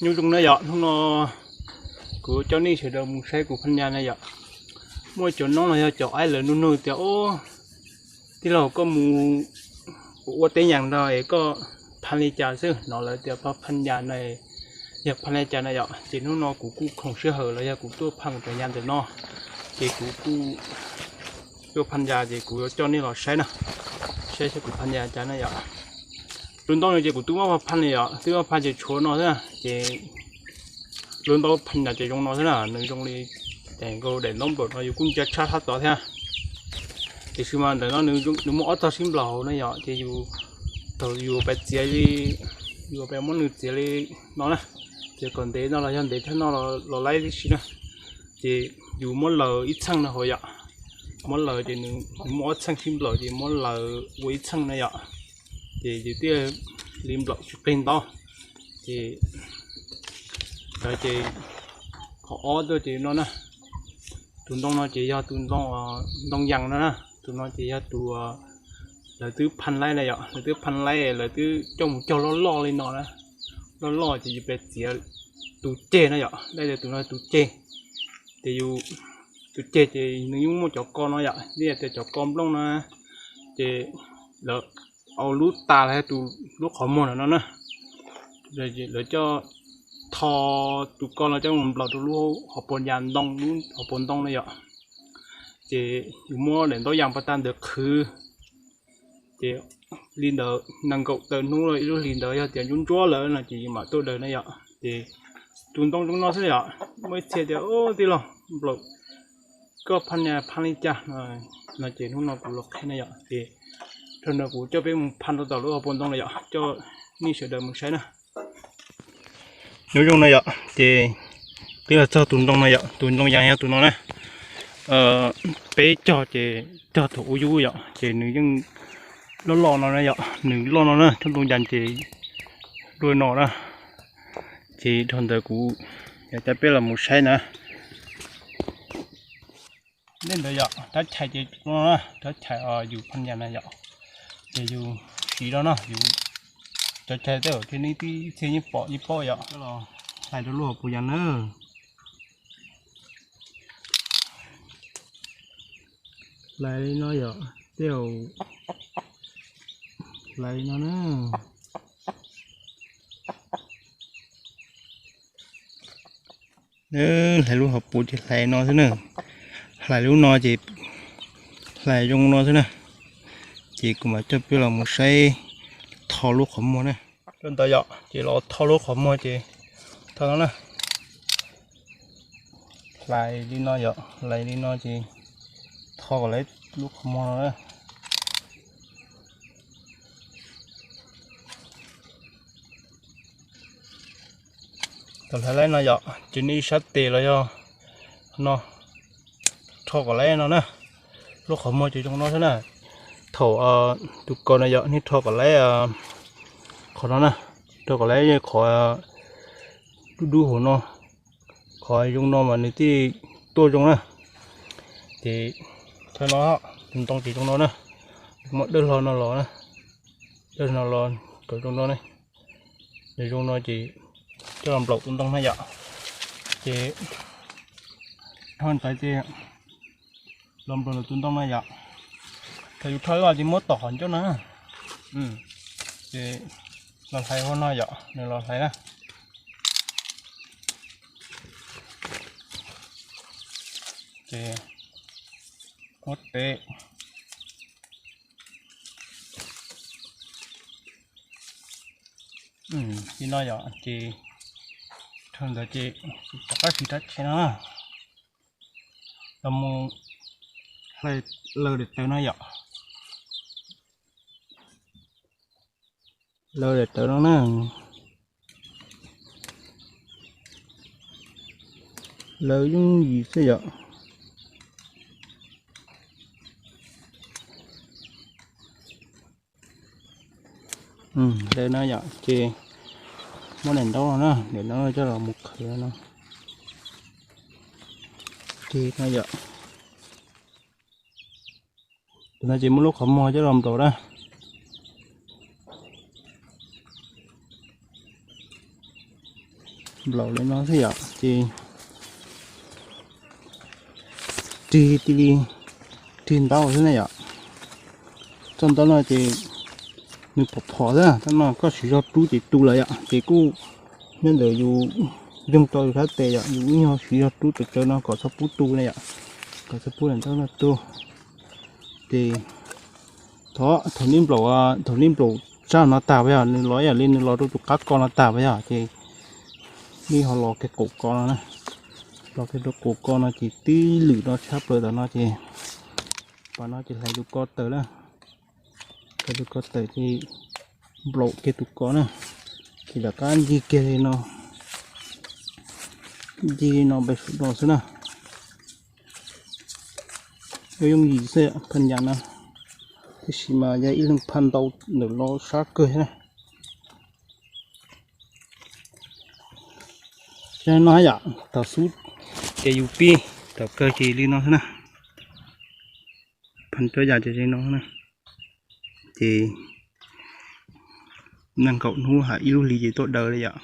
Nyob zoo na yom, hnub no kuv coj nej sawv daws mus saib kuv phaj nyas na yom. Muaj cov noob los yog cov aib lawv nug nug tias, Ob, tij laug, koj mus ua teb nyas nrog es koj phaj li cas xwb no? Lawv tias phaj nyas na yog phaj li cas na yom. Ces hnub no kuv kuj khoom sij hawm los yog kuv tuaj phaj cov nyas ntawm no, ces kuv kuj tuaj phaj nyas ces kuv yuav coj nej los saib na, saib saib kuv phaj nyas cas na yom. Tus ntoo no ces kuv twb muab phaj li yom, twb muab phaj ces tshuav no xwb na. Ces lub ntaub phaj nyas ces zoo no xwb na, nws zoo li ces nkaus daim ntaub nplaum no yus kuj ntsia tshaj sab tod thiab. Tiam sis mas ntawm no nws muaj ob txog sib nplaum hauv na yom, ces yus thaum yus pais txiav li, yus pais muab nws txiav li no na, txiav kom ntev no los yog ntev thawj no los laib tib si na. Ces yus muab laws ib txheej no hauv yom, muab laws ces nws muaj ob txheej sib nplaum ces muab laws ua ib txheej na yom, ces yus thiaj li nplaum tsis qig ntaub. Ces cov ces qhov ob tuaj ces no na, tus ntoo no ces yog tus ntoo yas no na, tus no ces yog tus lawv twb phaj laib na yom, lawv twb phaj laib lawv twb coj mus cog loj loj li no na, loj loj ces yus pais txiav tus ceg na yom, laij tias tus no tus ceg. Ces yus tus ceg ces nws yeej muaj cov ko no yom, li tias cov ko nplooj na, ces lawv au lub tas los yog tus lub qhov muag no na, lawv coj tho tus ko no coj mus nplaum rau lub hauv paus yas ntoo, lub hauv paus ntoo na yom. Ces yus muab daim ntaub yas pas tag ntawd qhwv, ces li ntawd nees nkaum tawm hnub los ib lub hlis ntawd yog tias ntsuab ntsuab lawm no ces yus mam tuaj daws na yom. Ces tus ntoo zoo no xwb yom, muaj ib txhia tias, Tij laug, nplaum koj phaj nyas phaj li cas no? Ces hnub no kuv los qhia na yom, ces dhau ntawd kuv coj peb mus phaj rau tom lub hauv paus ntoo na yom, coj nej sawv daws mus saib na. Nyob zoo na yom, ces twb los txog tus ntoo no yom, tus ntoo yas yog tus no na. Peb cog ces cog thaum ub yub yom, ces nws yeej loj loj no na yom, nws loj no na, cov ntoo yas ces luaj no na. Ces dhau ntawd kuv yuav coj peb los mus saib na. Dej ntawd yom, rab chais ces no na, rab chais yus phaj nyas na yom, ces yus siv no na, yus cov chais tej zaum ces nej tib txhia yeej pom yeej paub yom. Los hlais rau lub hauv paus yas na. Hlais li no yom, tej zaum hlais li no na. Hlais lub hauv paus ces hlais no xwb na. Hlais lub no ces hlais zoo no xwb na. Ces kuv mam coj peb los mus saib tho lub qhov muag na. Rau ntawd yom, ces los tho lub qhov muag ces tho no na. Hlais li no yom, hlais li no ces tho kom laiv lub qhov muag no na. Thaum hlais laib no yom, ces nej ib sab tes los yog no, rho kom laiv no na. Lub qhov muag ces zoo no xwb na. Thaum tus kaus no yom, nej rho kom laiv qhov no na, rho kom laiv qhov dub dub hauv no, qhov zoo no mas nws thiaj tuaj zoo na. Ces thawj no, tus ntoo ces zoo no na, muaj dawb hlo no los na, dawb no los kom zoo no na. Nws zoo no ces coj los nplaum tus ntoo na yom. Ces dhau ntawd ces los nplaum tus ntoo na yom. Thaum yus rho los ces muab tom qhov ncauj na. Ces los hlais hauv no yom, nws los hlais na. Ces muab tev li no yom, ces dhau ntawd ces rov qab siv rab chais no los mus hlais laws daim tawv no yom. Laws daim tawv no na. Laws yooj yim xwb yom. Laws no yom, ces muab daim ntaub no na, daim ntaub no coj los mus qhwv no. Ces no yom, tus no ces muab lub qhov muag coj los nplaum na. Nplaum li no xwb yom, ces rig ti li, rig ntaub xwb na yom. Txoj ntaub no ces nws phom phom xwb, txoj no koj siv zog rub ces tu lawm yom. Ces kuj nyob ntawm yus yoog tau yus sab tes yom, yus ib nyuag siv zog rub tsawv tsawv no kom txhob pub tu na yom, kom txhob pub ntaub no tu. Ces thaum, thaum nplaum, thaum nplaum tsab no tag pas yog nws los ib yam li nws los rau tus qab ko no tag pas yog ces nws ho los kiag qaum ko no na. Los kiag rau qaum ko no ces tib lwm no tshab plaws tom no ces pas no ces hlais tus ko tawm na. Hlais tus ko tawm ces nplaum kiag tus ko na, ces rov qab ncig kiag li no, ncig li no npe saum no xwb na. Yooj yim xwb phaj nyas no, tiam sis mas yog ib leeg phaj ntau ntawm no sab kawg na. Ces no yom, thaum xub ces yus pib thaum kawg ces li no xwb na. Phaj cov yam ces li no na. Ces nees nkaum hnub hais ib lub hlis ces tuaj daws li yom.